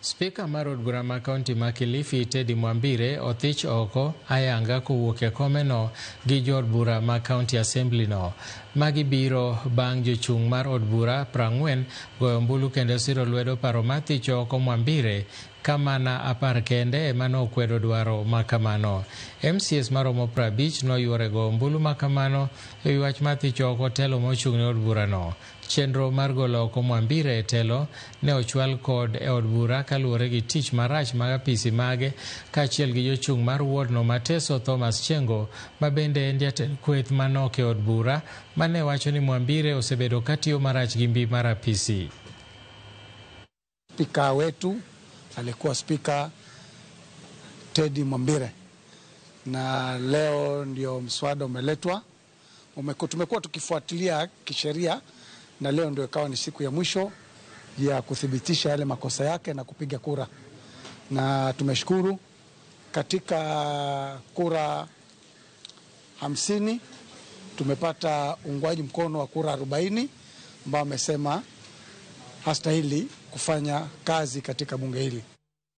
Spika mar od bura ma kaunti ma Kilifi Teddy Mwambire othich oko ayanga kowuok e komeno gi jood bura ma County Assembly no. Magi biro bang' jochung' mar od bura 40 goyo ombulu kendo siro lwedo paro mar thicho oko Mwambire ka mana 10 kende ema nokwedo dwaro ma kamano. MCAs maromo 50 noyuoro e goyo ombulu ma kamano e wi wach mar thicho oko telo mochung' ne od burano. Chenro mar golo oko Mwambire e telo ne ochwal kod e od bura kaluwore gi tich marach mag apisi mage kaachiel gi jochung' mar wardno Mateso Thomas Chengo ma bende en jatend kweth manok e od bura mane wacho ni Mwambire osebedo katiyo marach gi mbi mar apisi. Spika wetu alikuwa Spika Teddy Mwambire, na leo ndio mswada umeletwa. Tumekuwa tukifuatilia kisheria na leo ndio ikawa ni siku ya mwisho ya kuthibitisha yale makosa yake na kupiga kura, na tumeshukuru katika kura 50 tumepata uungwaji mkono wa kura 40 ambao wamesema hastahili kufanya kazi katika bunge hili.